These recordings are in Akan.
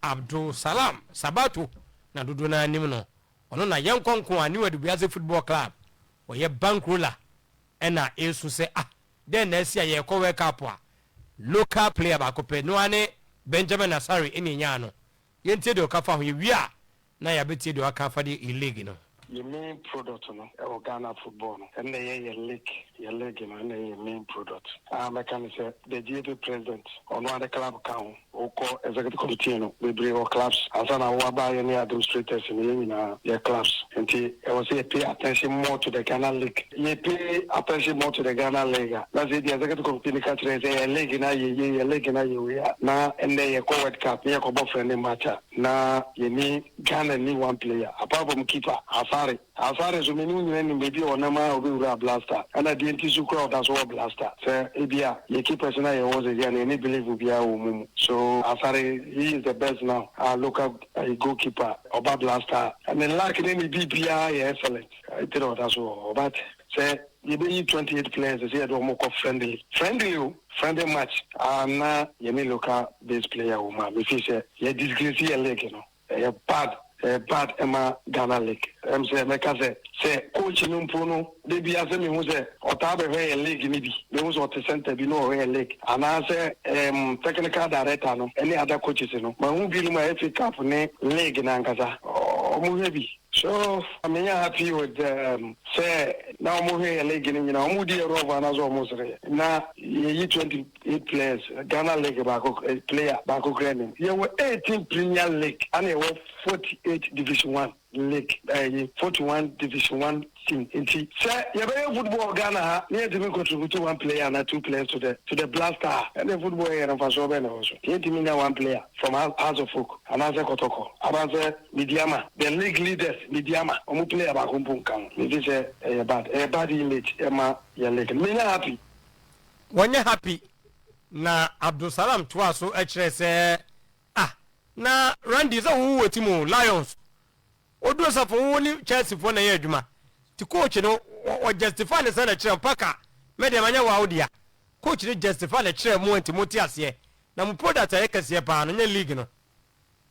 Abdul Salam Sabato na dodoɔ no anim no, ɔno na yɛn nkɔnko a New Adubiase Football Club wɔyɛ bankroller, ɛna ɛsu sɛ, ah, dɛn na asi a yɛrekɔ World Cup a local player baako pɛ no ara ne Benjamin Asare ɛna ɛnyaa no? Yɛntie deɛ ɔka fa ho. Yɛwie a na yɛabɛtie deɛ ɔaka afa de league no. Yɛ main product no ɛwɔ Ghana football no, ɛnna ɛyɛ yɛ league. Yɛ league no ɛnna ɛyɛ yɛ main product a mɛka ne sɛ the GFA president, ɔno ara club ka ho. Wokɔ executive committee no, bebree wɔ clubs ansa na wo aba. Yɛ ne administrators no, yɛn nyinaa yɛ clubs, nti ɛwɔ sɛ yɛ pay attention more to the Ghana league. Yɛ pay attention more to the Ghana league a, na sɛ ebi executive committee no ka kyerɛ sɛ yɛ league na yɛ yie, yɛ league na yɛ wei a, na ɛnnɛ yɛkɔ World Cup ne yɛkɔbɔ friendly match a, na yɛni Ghana ni one player apart from keeper Asare. Asare nso, me ne wo nyinaa nim baabi a ɔnam a ɔbɛwura Black Star, ɛna deɛ nti so koraa ɔda so wɔ Black Star, sɛ ebi a yɛ keepers no a yɛwɔ sɛsi a no, yɛne believe biara wɔ mu mu. So Asare, he is the best now, our local goalkeeper. Ɔba Black Star, ne luck ne ne biribiara yɛ excellent, nti na ɔda so wɔ hɔ. But sɛ yɛbɛyi 28 players sɛ yɛde wɔn kɔ friendly, friendly o, friendly match a, na yɛne local based player wɔ mu a, me feel sɛ yɛ disgrace yɛ league no. Ɛyɛ bad, ɛyɛ bad ɛma Ghana league. Sɛ mɛka sɛ coach no mpo no, de bia sɛ mehu sɛ ɔtaa bɛhwɛ yɛ league no bi, mehu sɛ ɔte center bi na ɔhwɛ yɛ league, anaasɛ technical director no ɛne other coaches no, mahu binom a FA Cup ne league no ankasa ɔmo hwɛ bi. So menyɛ happy with sɛ na ɔmo hwɛ yɛ league no nyinaa, ɔmo di yɛ rough anaasɛ ɔmo sere na yɛyi 28 players, Ghana league baako player baako kura nim. Yɛwɔ 18 Premier League ana yɛwɔ 48 Division One league, ɛyi 41 Division One team, nti sɛ yɛbɛyɛ football Ghana ha ne yɛntumi contribute one player na two players to the Black Star, ɛne football yɛ no mfasoɔ bɛn na ɛwɔ so? Yɛntumi nya one player from Hearts of Oak anaasɛ Kɔtɔkɔ anaasɛ Medeama, the league leaders Medeama, ɔmo player baako mpo nka ho. Mefi sɛ ɛyɛ bad, ɛyɛ bad image ɛma yɛ league no. Menya happy. Wɔnyɛ happy. Na Abdulsalam toa so kyerɛ sɛ, ah, na Randy sɛ wowo wɔ team o, Lions oduro safo wo ne Chelsea foɔ na ɛyɛ adwuma, ti coach no wɔ justify ne sɛ na kyerɛ mpaka mɛdeɛ manyɛ wɔ awo dea. Coach no justify na kyerɛ mo nti mo te aseɛ na mo product a ɛyɛ kɛseɛ paa no nyɛ league no.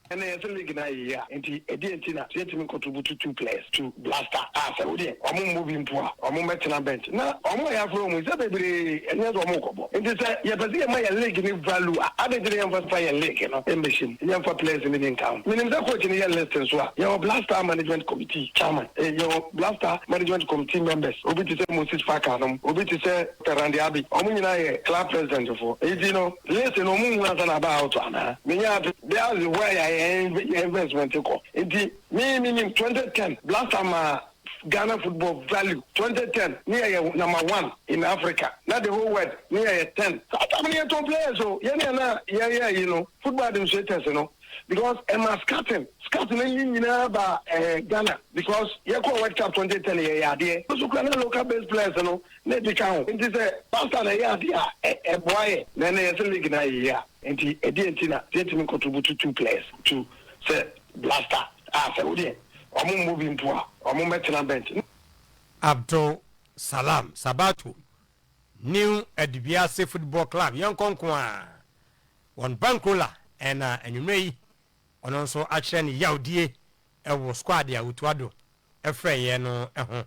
Ɛnna yɛsɛ league no ayɛ yie a, nti ɛdeɛ nti na yɛntumi contribute two players to Black Star a, sɛ wodeɛ ɔmo mmɔ bi mpo a, ɔmo mmɛtena bench na ɔmo a yɛafrɛ ɔmo yi sɛ bebree ɛnyɛ sɛ ɔmo kɔbɔ? Nti sɛ yɛpɛ sɛ yɛma yɛ league ne value a, ade nti na yɛmfa fa yɛ league no mmɛhyɛ mu, yɛmfa players no bi nka ho? Menim sɛ coach no yɛ list nso a, yɛwɔ Black Star management committee chairman, yɛwɔ Black Star management committee members, obi te sɛ Moses Faka nom, obi te sɛ Randy Abbey, ɔmo nyinaa yɛ club president foɔ. Nti no list no, ɔmo nhu ansa na aba out anaa? Menya ate. That's where yɛ yɛ investment kɔ. Nti me minim 2010 Black Star ma Ghana football value. 2010 ne yɛ number one in Africa, na the whole world ne yɛ 10. Saa time ne yɛ tɔn players o. Yɛn yɛn na yɛyɛ yi no, football administrators no, because ɛma scouting no yi nyinaa ba Ghana, because yɛkɔ World Cup 2010, yɛ yɛ adeɛ nso kura na local based players no na ebi ka ho. Nti sɛ Black na ɛyɛ adeɛ a, ɛboa yɛ. Na ɛnɛ yɛsɛ league na ayɛ yie a, nti ɛdeɛ nti na yɛntumi contribute two players to sɛ Black Star a, sɛ wodeɛ ɔmo mmɔ bi mpo a, ɔmo mmɛtena bench. Abdul Salam Sabato, New Adubiase Football Club yɛn nkɔnko a wɔn bankroller, ɛna anwummerɛ yi ɔno nso akyerɛ ne yawdie ɛwɔ squad a Otto Addo ɛfrɛ yɛn no ho.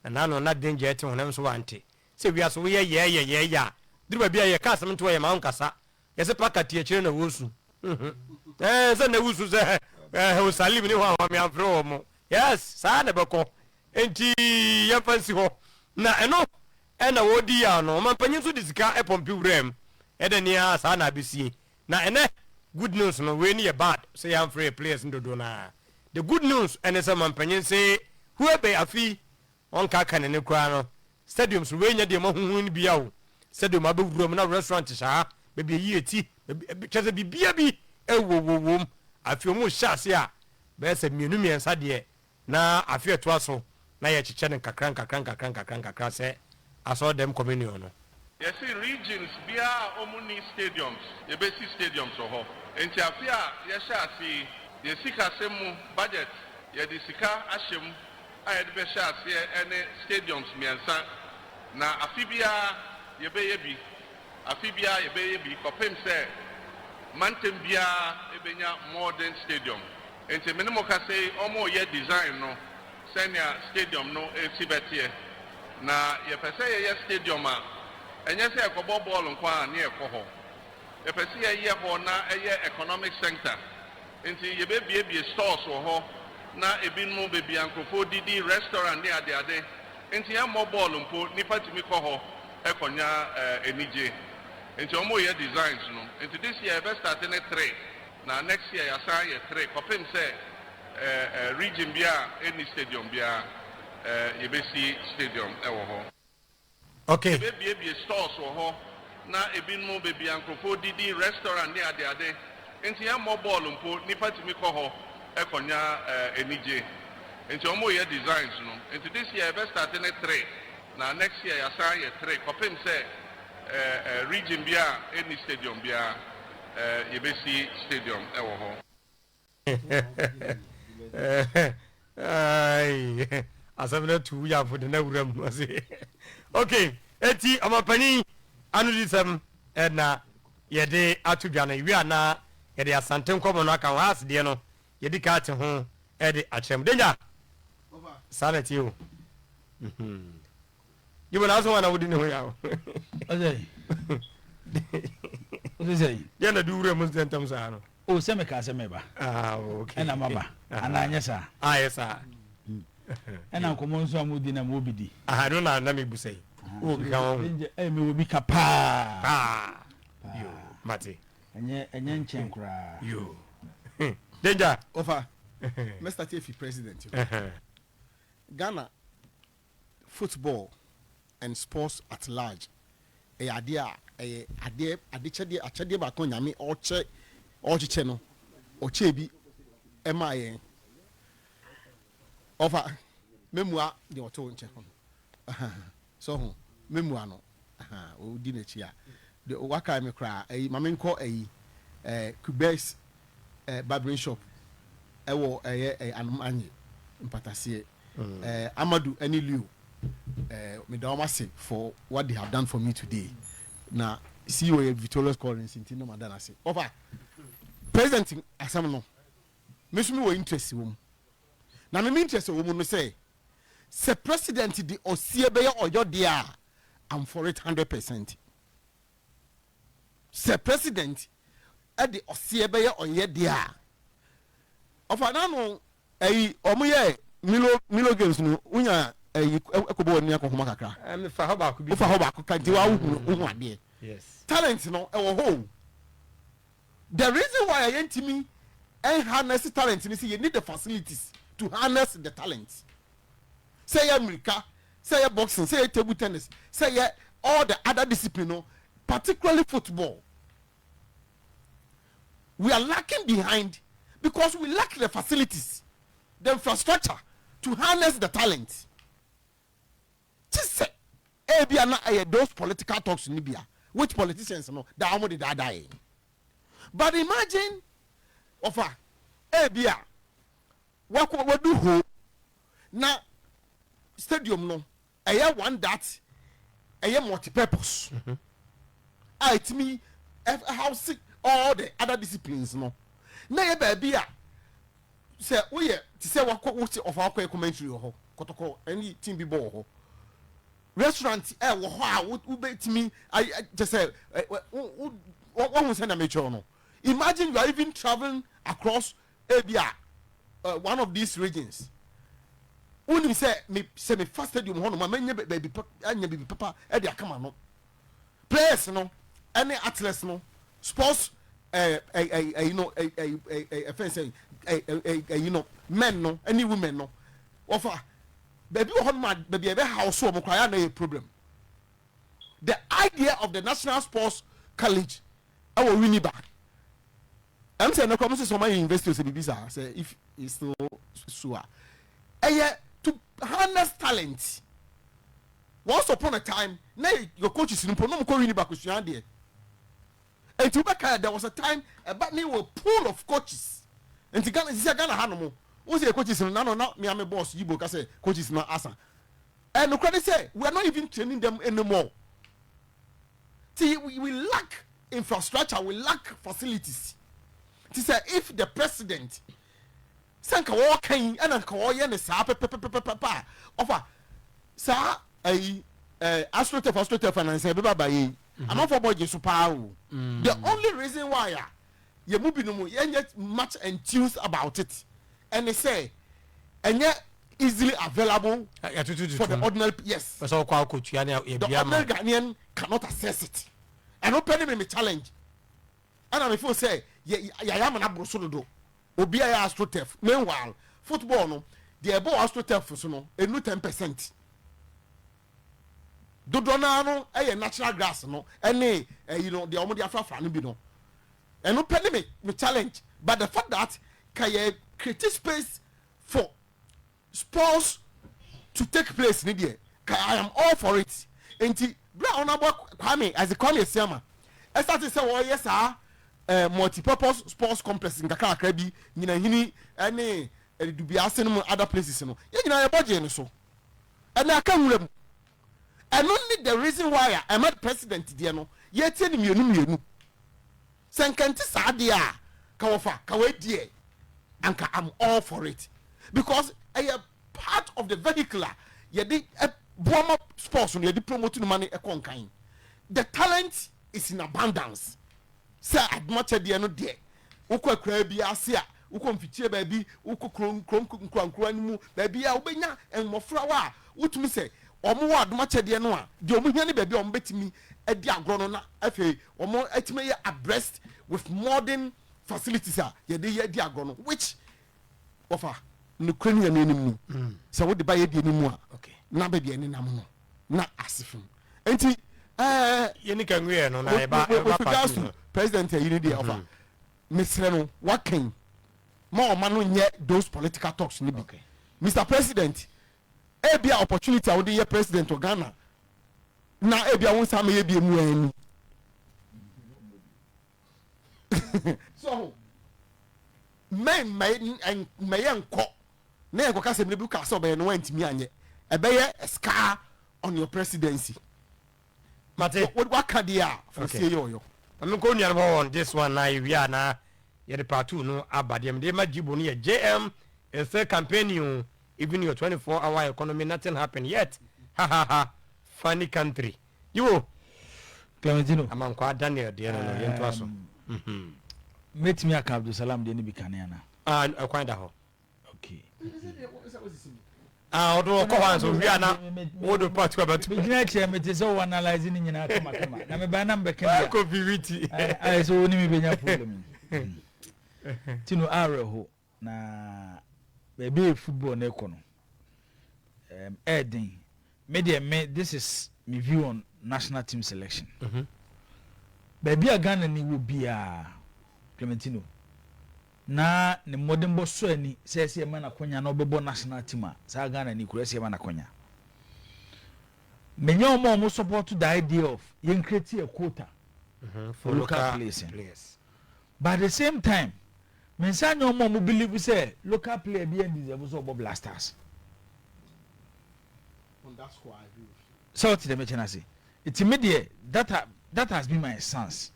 Na n'ano na danger ɛte honam nso wante sɛ wiase woyɛ yɛɛyɛ yɛɛyɛ a, duru baabi a yɛka asɛm nto yɛ ma wo nkasa. Yɛsɛ paka te akyire na wɔsu sɛ na wusu sɛ osalim ne hɔ a wɔn amfrɛ wɔ mo. Yes, saa na ɛbɛkɔ. Nti yɛmfa nsi hɔ na ɛno ɛna wɔdi yaw no. Ɔmampanyin nso de sika ɛpɔmpe wuram ɛdɛ nea saa na abɛsie. Na ɛnɛ good news no, wei ne yɛ bad sɛ yɛamfrɛ yɛ players no dodoɔ no a. The good news ɛne sɛ ɔmampanyin se huebe afi ɔnkaka ne ne koraa no, stadium so wei nyɛ deɛ mahuhu no bia o. Stadium abɛwura mu na restaurant hyɛ ha, baabi ayi eti kyɛ sɛ biribia bi ɛwɔ wɔwom. Afi ɔmo hyɛ ase a, bɛyɛ sɛ mmienu mmiɛnsa deɛ, na afe ɛtoa so na yɛkyekyɛ no nkakra nkakra nkakra nkakra nkakra sɛ asɔre communion no. Yɛsi regions biara a wɔn ni stadiums, yɛbɛsi stadiums wɔ hɔ. Nti afe a yɛhyɛ ase yi, yɛ sikasɛm mu budget, yɛde sika ahyɛ mu a yɛde bɛhyɛ aseɛ ɛne stadiums mmiɛnsa, na afe biara yɛbɛyɛ bi, afe biara yɛbɛyɛ bi kɔpem sɛ mantam biara. Ɛbɛnya modern stadium. Nti me ne mo kasa yi, wɔreyɛ design no sɛnea stadium no si bɛteɛ. Na yɛpɛ sɛ yɛyɛ stadium a, ɛnyɛ sɛ yɛkɔbɔ bɔɔl nko a ne yɛkɔ hɔ. Yɛpɛ sɛ yɛyɛ hɔ na ɛyɛ economic center. Nti yɛbɛbiebie stores wɔ hɔ na ebinom baabi a nkurɔfoɔ didi, restaurant ne adeade. Nti yɛmmɔ bɔɔl mpo, nnipa tumi kɔ hɔ ɛkɔnya anigye. Nti wɔreyɛ designs no. Nti this year yɛbɛ start ne three, na next year yɛasan yɛ three kɔpem sɛ region bi a ɛnni stadium biara, yɛbɛsi stadium ɛwɔ hɔ. Yɛbɛbiebie stores wɔ hɔ na ebinom baabi a nkurɔfoɔ didi, restaurant ne adeade. Nti yɛmmɔ bɔɔl mpo, nnipa tumi kɔ hɔ ɛkɔnya anigye. Nti wɔreyɛ designs no. Nti this year yɛbɛ start ne three, na next year yɛasan yɛ three kɔpem sɛ region bi a ɛnni stadium biara, yɛbɛsi stadium ɛwɔ hɔ. Asɛm no atu yafo de na wura mu ase. Okay, eti ɔmapanin anodisɛm ɛna yɛde ato dwa no wie a, na yɛde Asante nkɔmɔ no aka ho. House deɛ no yɛdi ka ate ho ɛde akyerɛ mu. Danger saa na tie o. Yibo na aso na wodi ne ho yaw. Ɔsɛ ɔsɛ sɛ deɛ na de wura mu ntɛntɛm saa no. O sɛ meka sɛ meba. Ah, okay. Ɛna maba anaa nyɛ saa? Ah, yɛ saa. Ɛna nkɔmmɔ nso a modi na mewɔ bi di. Ah, no na mebu sɛ wowɔ bi ka ho. Ɛ, mewɔ bi ka paa. Paa yo, mate. Ɛnyɛ nkyɛn koraa. Yo, Danger. Ɔfa mɛ start efi president Ghana football and sports at large, ɛyɛ adeɛ a ɛyɛ adeɛ adekyɛdeɛ akyɛdeɛ baako Nyame ɔkyɛ ɔkyekyɛ no, ɔkyɛ bi ɛmaa yɛn. Ɔfa mɛmua deɛ ɔto nkyɛn hɔ no so ho mɛmua no ɔdi n'akyi a deɛ waka mi koraa. Ɛyi maame nkɔ ɛyi Kubes barbering shop ɛwɔ ɛyɛ Anomanye mpataseɛ, Amadu ɛne Leo, meda wɔn ase for what they have done for me today. Na CEO yɛ Victorious Collins, nti no ma da n'ase. Ɔfa president asɛm no, me nso mi wɔ interest wɔ mu, na me interest wɔ mu no sɛ president de ɔsie bɛyɛ ɔyɔ deɛ a, I'm for it 100%. Sɛ president ɛde ɔseɛ bɛyɛ ɔyɛ deɛ a, ɔfa nano ɛyi ɔmo yɛ Milo Games no, wonya ɛyi ɛkɔbɔ wɔn ni akɔhoma kakra. Mefa hɔ baako bi. Wofa hɔ baako ka nti wa wohu adeɛ. Talent no ɛwɔ hɔ o. The reason why ɛyɛ ntumi harness talent ni sɛ you need the facilities to harness the talent, sɛ yɛ mirika, sɛ yɛ boxing, sɛ yɛ table tennis, sɛ yɛ all the other discipline no, particularly football. We are lacking behind because we lack the facilities, the infrastructure to harness the talent. Ti sɛ ebi ana ɛyɛ those political talks ni bia which politicians no da wɔn de daadaa yɛn. But imagine, ɔfa ebi a wakɔ wadu ho na stadium no ɛyɛ one that ɛyɛ multi-purpose a ɛtumi house all the other disciplines no, na yɛ baabi a sɛ woyɛ te sɛ wakɔ wote ɔfa wakɔ yɛ commentary wɔ hɔ, Kɔtɔkɔ ɛne team bi bɔ wɔ hɔ, restaurant ɛwɔ hɔ a wobɛtumi ayɛ kyɛ sɛ ɛ wo wo wɔn sɛ na mekyerɛw no. Imagine you are even travelling across ebi a one of these regions, wonim sɛ me sɛ me fa stadium hɔ nom a, mɛnyɛ baabi pa anya biribi papa ɛde akama no, players no ɛne athletes no, sports ɛɛ ɛɛ ɛyi no ɛɛ ɛɛ ɛfɛn sɛ ɛɛ ɛɛ ɛyi no, men no ɛne women no, wɔfa baabi wɔ hɔ nom a baabi a ɛbɛ house wɔn koraa yɛ ana yɛ problem. The idea of the National Sports College ɛwɔ Winneba, sɛ ɛnɛ kora mo sɛ ɔma yɛ university o sɛ biribi saa sɛ if it's still so a, ɛyɛ to harness talent. Once upon a time na your coaches no mpo no mo kɔ Winneba kosua adeɛ. Nti wobɛka there was a time ɛba ne wɔ pool of coaches. Nti Ghana sisi Ghana ha nom wo sɛ coaches no nano na miame boss Yibo ka sɛ coaches no asa. Ɛnukura ne sɛ we are not even training them anymore. Ti we lack infrastructure, we lack facilities. Nti sɛ if the president sɛ nka wɔɔka yi ɛna nka wɔɔyɛ ne saa pɛpɛpɛpɛpɛ a, ɔfa saa ɛyi astroturf astroturf anansa ɛbɛba ba yɛ yi, amanfoɔ bɔ gye so paa o. The only reason why a yɛ mu binom yɛnyɛ much enthused about it ɛne sɛ ɛnyɛ easily available for the ordinary, yes. Pɛ sɛ wokɔ akɔtua ne the yɛbia ma ordinary Ghanaian cannot access it. Ɛno pɛ ne me challenge, ɛna me feel sɛ yɛ yɛayɛ ama no aboro so dodo. Obi a yɛ astroturf, meanwhile football no deɛ ɛbɔ wɔ astroturf so no enu 10%. Dodoɔ naa no ɛyɛ natural grass no ɛne ɛyi no deɛ wɔn de afrafra no bi no. Ɛno pɛ ne me challenge, but the fact that ka yɛ create space for sports to take place ni deɛ, ka I am all for it. Nti bere a ɔnabɔ Kwame Isaac Kwame Asiama ɛsate sɛ wɔyɛ saa multi-purpose sports complex nkakrakra bi Nyinahini ɛne Dubiase no mu, other places no, yɛn nyinaa yɛbɔ gyee no so. Ɛna aka nwura mu. Ɛno ne the reason why a ɛma president deɛ no yɛtie ne mmienu mmienu. Sɛ nkɛnte saa deɛ a ka wɔfa ka wɔadiɛ, anka I'm all for it because ɛyɛ part of the vehicle a yɛde boa ma sports no, yɛde promote no ma ne ɛkɔ nkan. The talent is in abundance. Sɛ adomakyɛdeɛ no deɛ, wokɔ akuraa bi ase a, wokɔ mfikyire baabi, wokɔ kurom kurom nkurankura no mu baabi a, wobɛnya mmɔfra wa a wotumi sɛ wɔn wɔ adomakyɛdeɛ no a, deɛ wɔn hia ne baabi a wɔn bɛtumi adi agorɔ no, na afei wɔn atumi yɛ abreast with modern facilities a yɛde yɛ di agorɔ no, which wɔfa nokura ne Nyame anim ni sɛ wode ba yɛ deɛ no mu a na baabi a ɛnenam no na ase fam. Nti yɛni ka nwiɛ no na yɛba with ɛba regards party to no. President ayi no deɛ, ɔfa mesrɛ no wakan ma ɔma no nyɛ those political talks no bi. Mr President, ebia opportunity a wode yɛ president wɔ Ghana na ebia wo nsa mɛyɛ bi emu ani so mɛ mɛyɛ nkɔ na yɛn kɔka sɛ mmerɛ bi ka sɛ ɔbɛyɛ no wantumi anyɛ, ɛbɛyɛ a scar on your presidency. Mate. Waka deɛ a fosie yɛ ɔyɔ. Maame nkɔ nua no hɔ on this one na yɛwie a na yɛde part two no aba. Deɛ mede ma Jibo no yɛ JM is still campaigning o. Even your 24 hour economy, nothing happen yet. Ha ha ha, funny country. Jibo. Clementino. Amankwa Daniel deɛ no yɛntoa so. Mɛtumi aka Abdulsalam deɛ no bi kane ana? Ah, ɛkwan da hɔ. Okay. Ah, ɔdo ɔkɔ hɔ anso wie a na wode part two abɛto. Megyina kyerɛ mete sɛ wo analyse no nyinaa kamakama na mebaa na mbɛka bi a kɔ pvt. Ayɛ sɛ wo ne me bɛnya problem yi nti no awerɛho na baabi a football no ɛkɔ no ɛɛden. Me deɛ, me this is me view on national team selection. Baabi a Ghana ni wɔ biara, Clementino, na ne mmɔdenbɔ sɔ ani sɛ ɛsɛ ɛma n'akonya na ɔbɛbɔ national team a, saa Ghana ni kura ɛsɛ ɛma n'akonya. Menyɛ wɔn a wɔn support the idea of yɛn create a quota for local players. But at the same time, me nsa nyɛ wɔn a wɔn believe sɛ local player bi yɛn deserve sɛ ɔbɔ Black Stars. Sɛ ɔte dɛm ɛkyɛn ase eti mi deɛ, that has been my stance.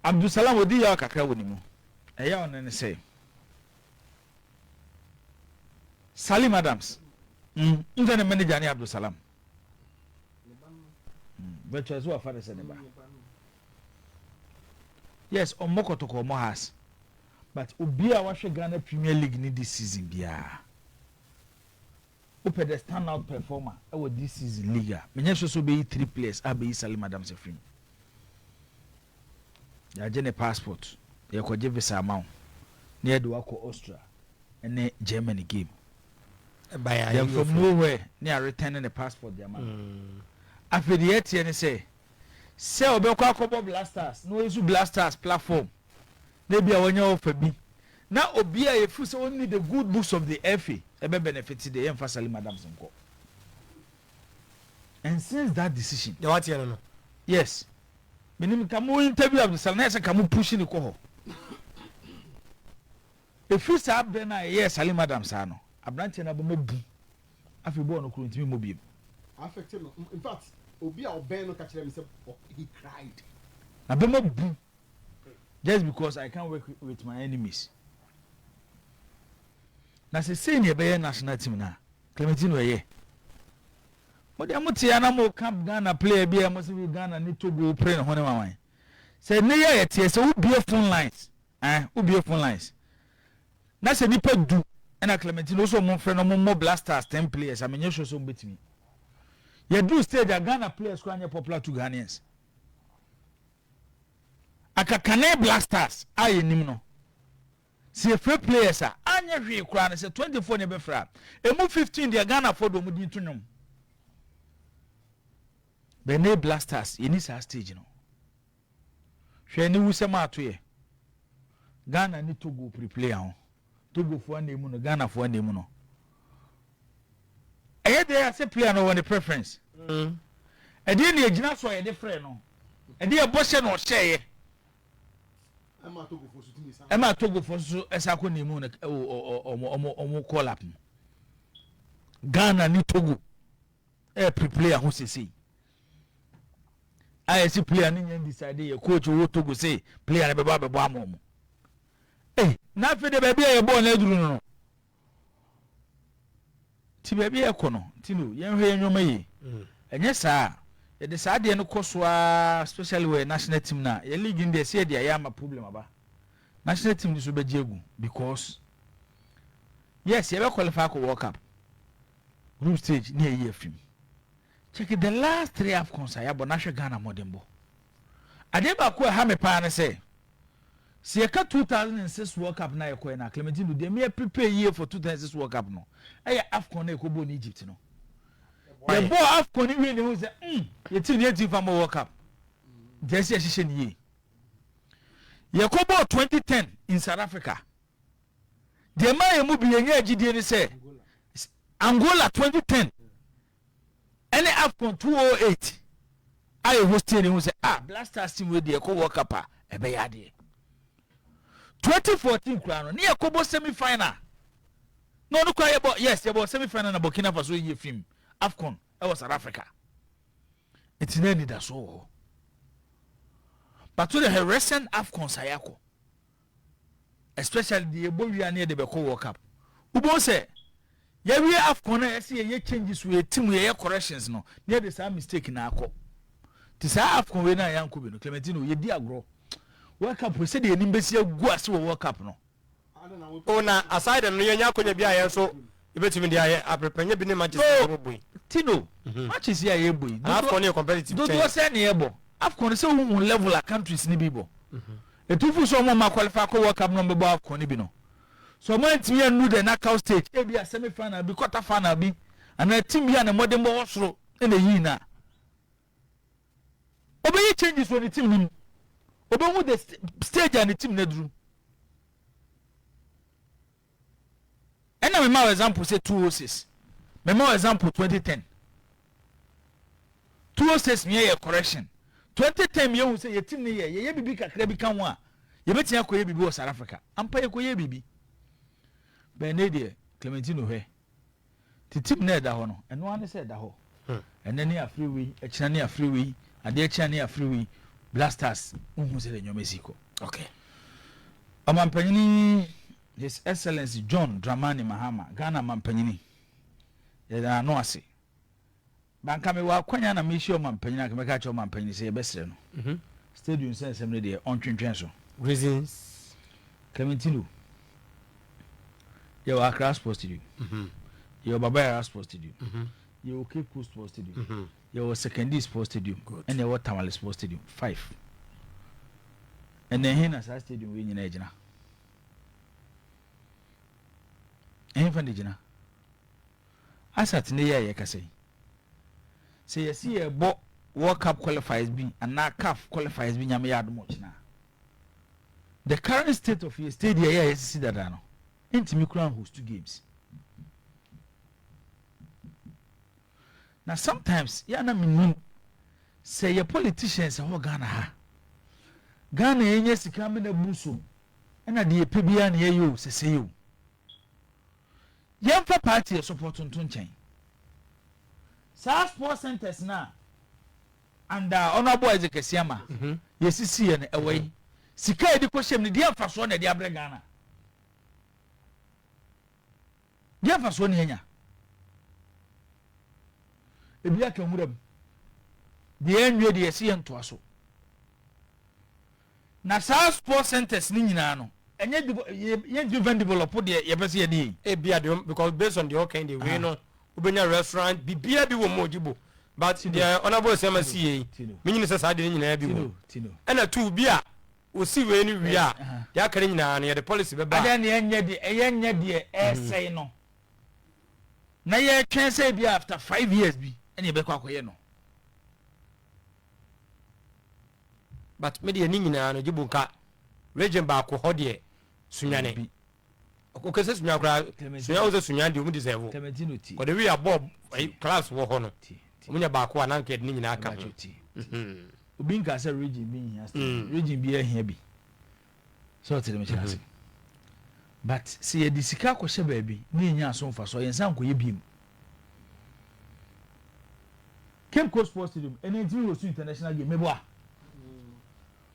Abdulsalam odi yaw kakra wɔ ne mu. Ɛyɛ ɔno ne sɛ Salim Adams nfɛ ne manager ne Abdulsalam bɛtɛ so wafa ne sɛ ne ba. Yes, ɔmmɔ Kɔtɔkɔ, ɔmmɔ Hearts, but obi a wahwɛ Ghana Premier League ni this season biara, wopɛ the stand out performer ɛwɔ this season league a, menyɛ sure sɛ wobɛyi three players a bɛyi Salim Adams afiri mu. Yɛagye ne passport, yɛkɔgye visa ama wo na yɛde wakɔ Austria ne Germany game, then from nowhere ne a return ne passport de ama no. Afei deɛ ɛteɛ ne sɛ ɔbɛkɔ akɔbɔ Black Stars na ɔyi so Black Stars platform na ebi a wɔnyɛ ɔfa bi na obi a yɛfu sɛ ɔnni the good books of the FA ɛbɛ benefit deɛ, yɛmfa Salim Adams nkɔ. And since that decision, deɛ wateɛ no. Yes, menim ka mo interview Abdulsalam na yɛ sɛ ka mo push ne kɔ hɔ. Ɛfiri saa berɛ no a ɛyɛɛ Salim Adams saa no, aberanteɛ no abɔmɔ bu. Afei bɔɔl no koro ntumi mmɔ biem. Affect no. In fact, obi a ɔbɛn no ka kyerɛ me sɛ he cried. Na bɛma bu. Just because I can't work with my enemies. Na sɛ sei na ɛbɛyɛ national team no a, Clementino ɛyɛ. Mo deɛ mo te na mo ka Ghana player bi a mo sɛ Ghana ne Togo pere ne ho ne wawan. Sɛ ne yɛ yɛteɛ sɛ wobie phone lines, eh, wobie phone lines. Na sɛ nipa du ɛna Clementino so ɔmo mfrɛ no ɔmo mmɔ Black Stars 10 players a menyɛ sure sɛ ɔmo betumi. Yɛduru stage a Ghana players koraa nyɛ popular to Ghanaians. Anka kane Black Stars a yɛnim no, sɛ yɛfrɛ players a, anyɛ hwee koraa no sɛ 24 na yɛbɛfrɛ a, ɛmu 15 deɛ Ghanafoɔ de wɔn din to nnwom. Bɛnɛ Black Stars, yɛni saa stage no. Hwɛ aniwusɛm a ato yɛ. Ghana ne Togo pere player ho. Togofoɔ anna emu no, Ghanafoɔ anna emu no. Ɛyɛ deɛ yɛasɛ player no wɔ ne preference. Ɛdeɛ na ɛgyina so a yɛde frɛ no. Ɛdeɛ ɛbɔ hyɛ na ɔhyɛeɛ. Ɛma Togofoɔ nso ɛsa kɔ ne mu no ɛwɔ ɔmo ɔmo ɔmo call up mu. Ghana ne Togo ɛyɛ pre player ho sesei. A yɛsi player no nyɛ decide yɛ coach wɔ Togo se player no bɛbɔ abɛbɔ ama ɔmo. Ei, na afei de baabi a yɛbɔɔ no aduru no no nti baabi a yɛkɔ no nti no yɛnhwɛ yɛn nneɛma yie. Ɛnyɛ saa a yɛde saa adeɛ no kɔ so ara, especially wɔ yɛn national team no a yɛ league no deɛ sɛ yɛde ayɛ ama problem aba, national team no so bɛgye agu because yes, yɛbɛ qualify akɔ World Cup group stage ne yɛyi afim. Check the last three AFCONs a yɛabɔ na hwɛ Ghana mmɔdenbɔ. Adeɛ baako a ɛha me paa ne sɛ sɛ yɛka 2006 World Cup na yɛkɔɛ no a, Clementino, deɛ meyɛ prepare yie for 2006 World Cup no ɛyɛ AFCON na yɛkɔbɔɔ no Egypt no. Yɛbɔɔ AFCON no wie ne hu sɛ yɛtiri ne yɛntumi fa mmɔ World Cup, nti ɛsɛ yɛhyehyɛ no yie. Yɛkɔbɔɔ 2010 in South Africa, deɛ ma yɛ mu bi yɛnya agyidie ne sɛ Angola 2010 ɛne AFCON 2008 a yɛ hostie ne ho sɛ ah, Black Stars team wei deɛ ɛkɔ World Cup a ɛbɛyɛ adeɛ. 2014 koraa no ne yɛkɔbɔ semi final na ɔno koraa yɛbɔ, yes, yɛbɔ semi final na Burkina Faso yɛ fim AFCON ɛwɔ South Africa, nti na anidasoɔ wɔ hɔ. But to the recent AFCON sa yɛakɔ, especially deɛ yɛbɔ wia ne yɛde bɛkɔ World Cup, wobɛhu sɛ yɛwie AFCON no a yɛsɛ yɛyɛ changes wɔ yɛ team, yɛyɛ corrections no na yɛde saa mistake na akɔ. Nti saa AFCON wei no a yɛankɔ bi no, Clementino, yɛdi agorɔ. World Cup wei sɛdeɛ yɛnim bɛsi agu ase wɔ World Cup no. O na aside no yɛnya akonya bi a yɛn nso yɛbɛtumi de ayɛ apreprɛnyɛ bi ne matches a yɛbɔ yi. Tino, matches yi a yɛbɔ yi, AFCON yɛ competitive kyɛn. Dodoɔ sɛ ne yɛbɔ AFCON sɛ wohu level a countries no bi bɔ. Ɛtufo sɛ ɔmo ma qualify kɔ World Cup no ɔmo bɛbɔ AFCON no bi no. So ɔmo antumi annu the knockout stage, ebi a semi final bi, quarter final bi, anaa team bi a ne mmɔdenbɔ wɔ soro ɛna eyi na ɔbɛyɛ changes wɔ ne team no mu, ɔbɛhu the stage a ne team no aduru. Ɛna mema wo example sɛ 206, mema wo example 2010. 206 meyɛ correction, 2010 meyɛhu sɛ yɛ team no yɛ yɛyɛ biribi kakra bi ka ho a yɛbɛtumi akɔyɛ biribi wɔ South Africa. Ampa yɛkɔyɛ biribi bɛn ne deɛ Clementino hwɛ te team no ɛda hɔ no, ɛno ara ne sɛ ɛda hɔ. Ɛnɛ ne afiri wei, ɛkyina ne afiri wei, adeɛ kyina ne afiri wei. Black Stars wohu sɛ deɛ nneɛma si kɔ. Okay. Ɔmampanyini His Excellency John Dramani Mahama, Ghana mampanyini, yɛda n'ano ase. Banka mewɔ akwanya na mehyia ɔmampanyini a mɛka kyerɛ ɔmampanyini sɛ yɛbɛsrɛ no. Stadium sɛ nsɛm no deɛ ɔntwentwɛn so. Reasons. Clementino, yɛwɔ Accra Sports Stadium, yɛwɔ Baba Yara Sports Stadium, yɛwɔ Cape Coast Sports Stadium, yɛwɔ Sekondi Sports Stadium, ɛna yɛwɔ Tamale Sports Stadium. Five. Ɛna ɛhe na saa stadium wei nyinaa gyina? Ɛhe fa na gyina? Asat ne yɛ a yɛkasa yi, sɛ yɛsi yɛbɔ World Cup qualifiers bi anaa CAF qualifiers bi, Nyame yɛ adom ɔkyena, the current state of your stadium yɛ a yɛsisi dada no ntumi kura host games. Na sometimes yɛ na menim sɛ yɛ politicians ɛwɔ Ghana ha, Ghana yɛnya sika amena bu so ɛna deɛ yɛpɛ biara na yɛyɛ o, sɛsɛ yɛ o, yɛmfa party yɛ support nto nkyɛn. Saa sports centers na and Honourable Isaac Asiama yɛsisi yɛ no ɛwɔ yi. Sika a yɛde kɔhyɛ mu no, deɛ mfasoɔ na ɛde abrɛ Ghana? Deɛ mfasoɔ na yɛanya? Ebi aka nwura mu. Deɛ yɛnwie deɛ yɛsi yɛn ntoa so. Na saa sports centers ne nyinaa no, ɛnyɛ yɛntumi fɛn develop deɛ yɛpɛ sɛ yɛde yɛn. Ebi adeɛ because based on deɛ ɔka yi deɛ wei no wobɛnya restaurant biribiara bi wɔ mu Odibo but deɛ honourable Asiama si yɛ yi menyini sɛ saa deɛ no nyinaa bi wɔ mu ɛna tu bi a osi wei no wie a deɛ aka no nyinaa no yɛde policy bɛba. Adɛn na yɛnyɛ deɛ yɛnyɛ deɛ ɛresɛe no na yɛtwɛn sɛ bi after 5 years bi ɛna yɛbɛkɔ akɔyɛ no. But me deɛ ne nyinaa no Jibo nka region baako hɔ deɛ Sunyane ɔkɛ sɛ Sunyane koraa Sunyane wo sɛ Sunyane deɛ ɔmu deserve kɔde wi abɔ class wɔ hɔ no ɔmu nya baako a nanka yɛde ne nyinaa ka ho. Obi nka sɛ region bi nhia stadium, region bi ahia bi sɛ ɔte dɛm kyerɛ ase, but sɛ yɛde sika akɔhyɛ baabi na yɛnya aso mfa so a yɛn nsa nkɔyɛ biem. Cape Coast Sports Stadium ɛna ntumi host international game, meboa?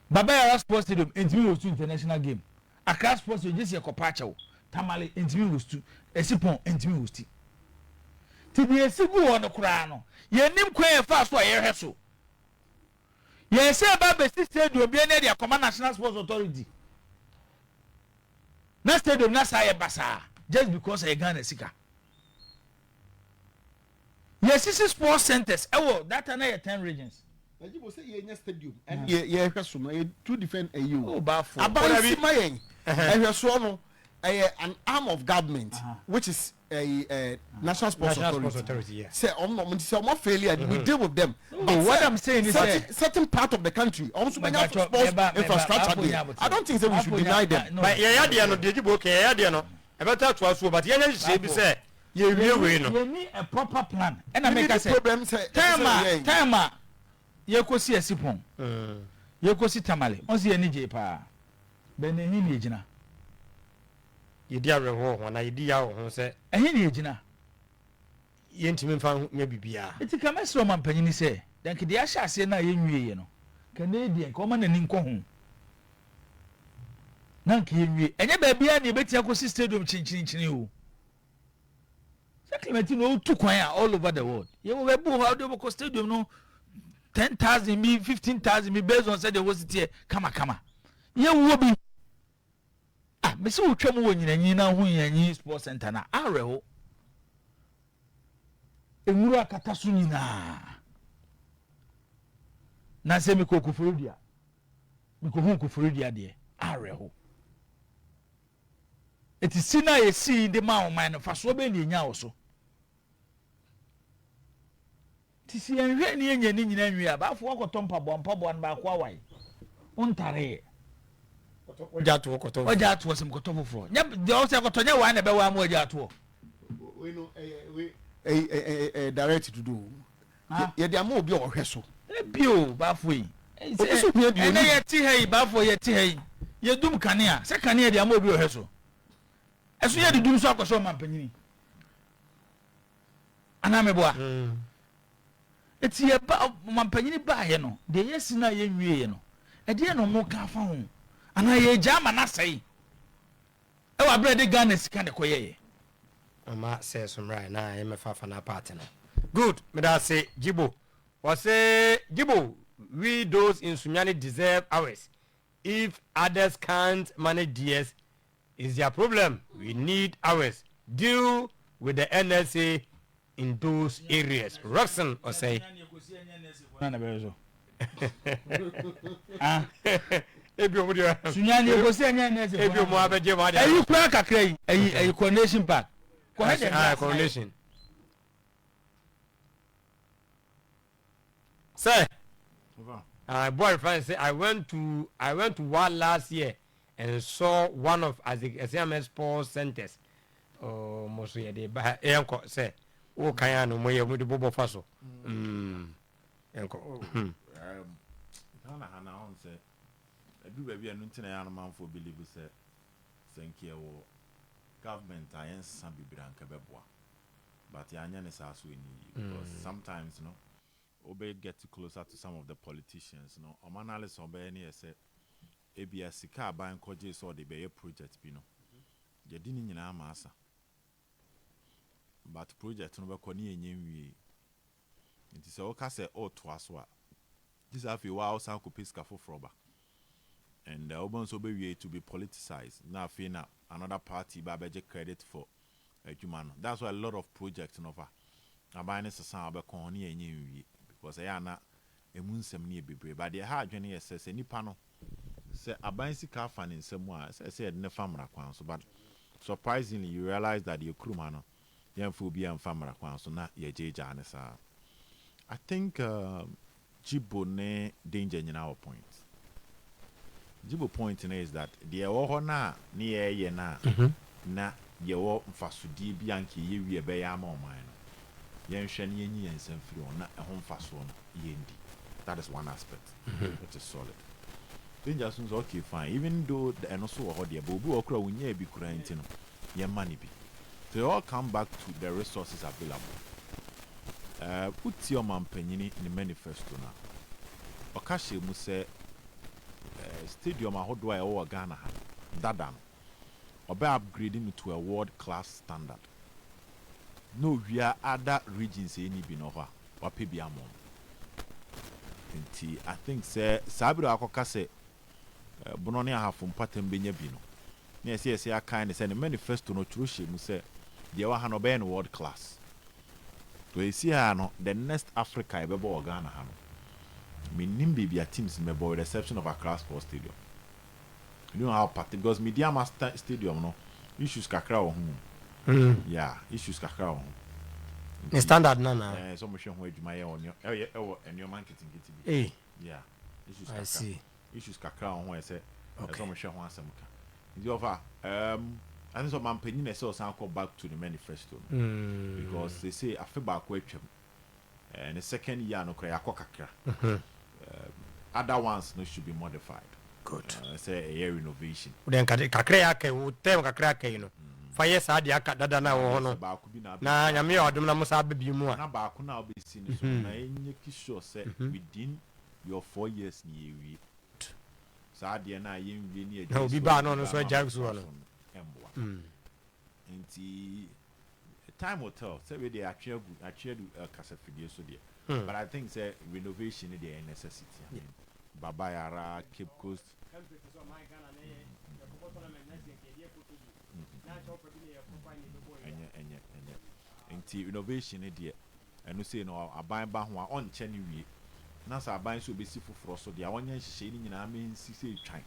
Baba Yara Sports Stadium ntumi host international game. Accra Sports Stadium gyesi ɛkɔpa akyɛw. Tamale ntumi host. Esipɔn ntumi host. Ti deɛ esi gu hɔ no koraa no, yɛnim kwan yɛ fa so a yɛhwɛ so. Yɛn sɛ ɛba abɛsi stadium bi ɛne ɛde akɔma National Sports Authority na stadium na saa yɛ basaa just because ɛyɛ Ghana sika. Yɛsisi sports centers ɛwɔ data na yɛ 10 regions. Najibo sɛ yɛnya stadium ɛne yɛ yɛhwɛ so no ɛyɛ two different ɛyi o. Oh, baafo. Aban si ma yɛn ɛhwɛ soɔ no ɛyɛ an arm of government which is ɛyi National Sports National Sports Authority Authority, yeah. Sɛ ɔmo na ɔmo nti sɛ ɔmo fail a, we deal with them. But what I'm saying is certain part of the country ɔmo nso bɛnya sports infrastructure deɛ, I don't think say we should deny them. But yɛyɛ adeɛ no deɛ Jibo kɛ yɛyɛ adeɛ no ɛbɛta atoa so, but yɛnyɛ nhyehyɛ bi sɛ yɛwie wei no. Yɛni a proper plan ɛna meka sɛ problem sɛ time a time a yɛkɔsi Asipɔn, yɛkɔsi Tamale, ɔnsi yɛni gye paa bɛn na ɛhi ne yɛgyina. Yɛdi awerɛhoɔ ho anaa yɛdi yaw ho sɛ ɛhe ne yɛgyina. Yɛntumi mfa nyɛ biribiara. Nti ka mɛsrɛ ɔma mpanyini sɛ danke deɛ ahyɛ aseɛ no a yɛnwieɛ no, ka ne deɛ nka ɔma n'ani nkɔ ho na nka yɛnwie. Ɛnyɛ baabiara ne yɛbɛtumi akɔsi stadium kyinkyinikyini o. Sɛ Clementine ɔtu kwan a all over the world, yɛwɔ baabi wɔ hɔ a wode wobɛkɔ stadium no 10,000 bi, 15,000 bi, based on sɛdeɛ hɔ si teɛ kamakama. Yɛwɔ bi ah, mesi wotwa mu wɔ Nyinanyi na ho Nyinanyi Sports Center na awerɛho nwura akata so nyinaa. Na sɛ mekɔ Koforidua, mekɔhu Koforidua deɛ, awerɛho. Eti si na yɛsii de ma ɔman no, fasoɔ bɛn ne yɛnya wɔ so? Nti sɛ yɛnhwɛ ne yɛnya ne nyinaa nwie a, baafo wakɔtɔ mpaboa, mpaboa no baako awae, wontareeɛ. Wagya atoɔ kɔtɔ. Wagya atoɔ sɛ mekɔtɔ foforɔ. Nyɛ deɛ ɔsɛ kɔtɔ nyɛ waa na ɛbɛwaa ma wagya atoɔ. Wei no ɛyɛ wei ɛyɛ ɛyɛ direct dodo. Yɛde ama obi a ɔhwɛ so. Ebi o, baafo yi. Obi so hia deɛ ɛnɛ yɛte ha yi, baafo yɛte ha yi, yɛdum kanea sɛ kanea de ama obi a ɔhwɛ so. Ɛso yɛde dum so akɔhyɛ ɔman panyini anaa meboa? Eti yɛba ɔman panyini baayɛ no deɛ yɛsi no a yɛnwie yɛ no, ɛdeɛ na ɔmo ka afa ho anaa yɛgya ama n'asɛe ɛwɔ abere de Ghana sika ne kɔyɛyɛ. Ɔma sɛ somra na yɛmɛfa fa na part no good. Meda ase Jibo. Wɔse Jibo, we those in Sunyani deserve ours. If others can't manage theirs, is their problem. We need ours. Deal with the NSA in those areas. Roxon Osei. Na bɛyɛ so. Ebi omu deɛ. Sunyani ekosi ɛnyɛ NSA. Ebi omu abɛgye mu adeɛ. Ɛyi kura kakra yi, ɛyi Coronation Park. Kɔhɛ dɛ. Ah, Coronation. Sir, boy friend say I went to one last year and saw one of Isaac Asiama sports centers. Oh, mo so yɛ de ba yɛn kɔ sɛ o kan ya no mo yɛ mo de bɔbɔ fa so. Yɛn kɔ. Ghana ha na ɔn sɛ ɛduru baabi a ɛno nti na yɛ anomanfoɔ believe sɛ nka yɛwɔ government a yɛnsesa bebree anka bɛboa, but yɛanyɛ ne saa so ɛni yie because sometimes no wobɛ get closer to some of the politicians no, ɔmo analysis a ɔbɛyɛ ne yɛ sɛ Ebia sika aban kɔgye sɛ ɔde bɛyɛ project bi no, yɛde ne nyinaa ma asa, but project no bɛkɔ ne yɛnyɛ nwie. Nti sɛ woka sɛ ɔretoa so a, gye sɛ afei waa wosan kɔpɛ sika foforɔ ba, and wobɛhu sɛ wobɛwie to be politicized, na afei na another party ba abɛgye credit for adwuma no. That's why a lot of project no fa aban ne sesa a, wobɛkɔ ho ne yɛnyɛ nwie, because ɛyɛ ana ɛmu nsɛm no yɛ bebree. But deɛ ɛha adwene yɛ sɛ nipa no sɛ aban sika afa ne nsɛm a, sɛ yɛde ne fa mmara kwan so. But surprisingly, you realize that yɛ kurom ha no, yɛmfa obi amfa mmara kwan so na yɛgyeegyaa ne saa. I think Jibo ne Danger nyinaa wɔ point. Jibo point no is that deɛ ɛwɔ hɔ no a ne yɛyɛ no a na yɛwɔ mfasodie bi a nka yɛyɛ wie ɛbɛyɛ ama ɔman no, yɛnhwɛ no, yɛnyi yɛn nsɛm firi hɔ na ɛho mfasoɔ no yɛndi. That is one aspect which is solid. Danger so nso, okay, fine, even though ɛno so wɔ hɔ deɛ, but obi wɔ kora wonyaa bi koraa nti no, yɛmma no bi. So it all come back to the resources available. Wotie ɔmampanyini ne manifesto no a, ɔka hyɛ mu sɛ stadium ahodoɔ a ɛwɔ wɔ Ghana ha dada no, ɔbɛ upgrade no to a world class standard, na owia other regions ɛni bi no hɔ a, wapɛ bi ama ɔmo. Nti I think sɛ saa bere a akɔka sɛ Bono ne Ahafo mpatam bɛnya bi no, na yɛsɛ akan ne sɛ ne manifesto no twerɛ hyɛ mu sɛ deɛ ɛwɔ ha no, ɔbɛyɛ no world class. So esi ha no, the next Africa yɛbɛbɔ wɔ Ghana ha no, menim baabi a teams no bɛbɔ, with the exception of Accra Sports Stadium. You know how party, because Medeama Stadium no, issues kakra wɔ ho. Yeah, issues kakra wɔ ho. Ne standard na sɛ ɔmo hwɛ ho adwuma yɛ wɔ ɛyɛ ɛwɔ nneɛma nketenkete bi. Yeah, issues I kakra. see. Issues kakra wɔ ho, ɛsɛ ɔmo hwɛ ho asɛm ka. Nti ɔfa ɛne sɛ ɔmampanyin na ɛsɛ ɔsan kɔ back to the manifesto no, because they say afe baako atwam, ne second year no kora yɛakɔ kakra. Other ones no should be modified. Good. Sɛ ɛyɛ renovation. Wode nka kakra yɛ aka yi, wo term kakra aka yi no, fa yɛ saa deɛ aka dada no a wɔ hɔ no. Sɛ baako bi na na Nyame yɛ ɔdom na mo saa ba bi mu a. Na baako na wobɛsi no so na ɛnyɛ sure sɛ within your 4 years ni yɛwie saa adeɛ no a yɛnwie ne. Na obi baa na ɔno nso agya so hɔ no. Ɛmboa. Nti time will tell sɛ wei deɛ atwe agu, atwe adu kasafidie so deɛ, but I think sɛ renovation no deɛ, ɛyɛ necessity. I mean, Baba Yara, Cape Coast. Ɛnyɛ nti renovation no deɛ, ɛno sei no, aban ba ho a, ɔnkyɛ no wie, na sɛ aban nso obɛsi foforɔ so deɛ a, ɔnyɛ nhyehyɛe no nyinaa ma nsi sɛ etwan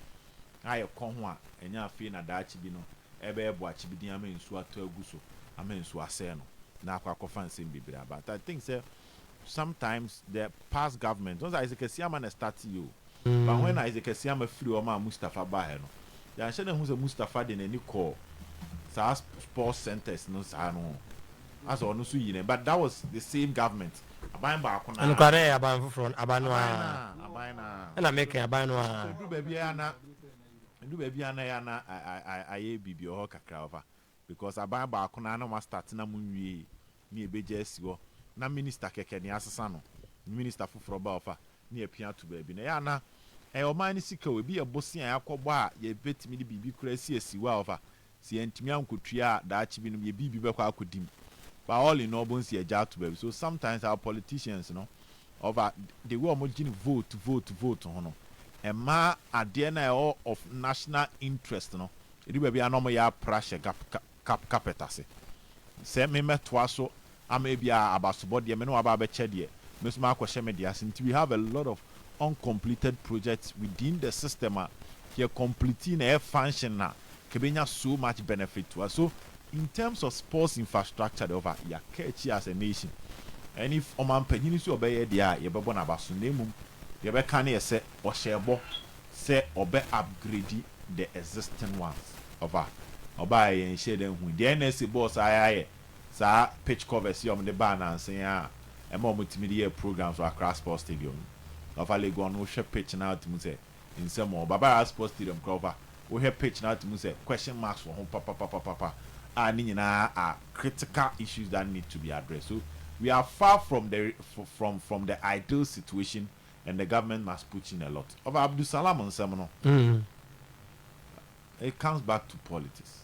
a yɛkɔ ho a, ɛnyɛ afei na daakye bi no ɛbɛyɛ boakye bi din ama nsuo atɔ agu so ama nsuo asɛe no na akɔ akɔfa nsɛm bebree aba. But I think sɛ sometimes the past government wɔn sɛ Isaac Asiama na start yi o, but when Isaac Asiama firi hɔ ma Mustapha baeɛ no, yɛanhyɛ no ho sɛ Mustapha de n'ani kɔɔ saa sports centers no saa no ho asɛ ɔno nso yi ne, but that was the same government, aban baako na. Ɛno koraa na ɛyɛ aban foforɔ no, aban no aban a na aban na. Ɛna meka aban no a. Edu baabi a na edu baabi a na yɛ ana ayɛ biribi wɔ hɔ kakra ɔfa, because aban baako na na wɔn start na mo nwie ne ebegya asi hɔ na minister kɛkɛ ne asesa no, minister foforɔ ba ɔfa ne yɛpia ato baabi na yɛ ana ɛyɛ ɔman no sika o. Ebi yɛ bosia a yɛakɔbɔ a yɛbɛtumi de biribi kura asi asi hɔ a ɔfa si yɛntumi ankotua a, daakye bi no yɛ biribi bɛkɔ akɔdim. But all in all, bonsi ɛgya ato baabi. So sometimes our politicians no, ɔfa the way ɔmo gye ne vote, vote, vote ho no, ɛma adeɛ na ɛwɔ of national interest no, edu baabi a na ɔmo yɛ apra hyɛ gap cap carpet ase sɛ memɛtoa so ama ebi a abasobɔ deɛ me ne waba abɛkyɛ deɛ, me nso makɔhyɛ me deɛ ase. Nti we have a lot of uncompleted projects within the system a yɛ complete na ɛyɛ function na kebenya so much benefit to us. So in terms of sports infrastructure de, ɔfa yɛaka akyi as a nation. Ɛne ɔmanpanyin nso ɔbɛyɛ deɛ a yɛbɛbɔ n'aba so, na emom yɛbɛka ne yɛ sɛ ɔhyɛ bɔ sɛ ɔbɛ upgrade the existing ones. Ɔfa ɔbaa yɛn hyɛ dɛ hu deɛ NSA bɔɔl saa yɛayɛ saa pitch covers yi a wɔde baa nansen a ɛma wɔn tumi de yɛ programs wɔ Accra Sports Stadium. Ɔfa Legon no, wohwɛ pitch na atumi sɛ nsɛm wɔ Baba Yara Sports Stadium koraa, ɔfa wohwɛ pitch na atumi sɛ question marks wɔ ho papapapapa a ne nyinaa are critical issues that need to be addressed. So we are far from the ideal situation and the government must put in a lot. Ɔfa Abdulsalam nsɛm no. It comes back to politics.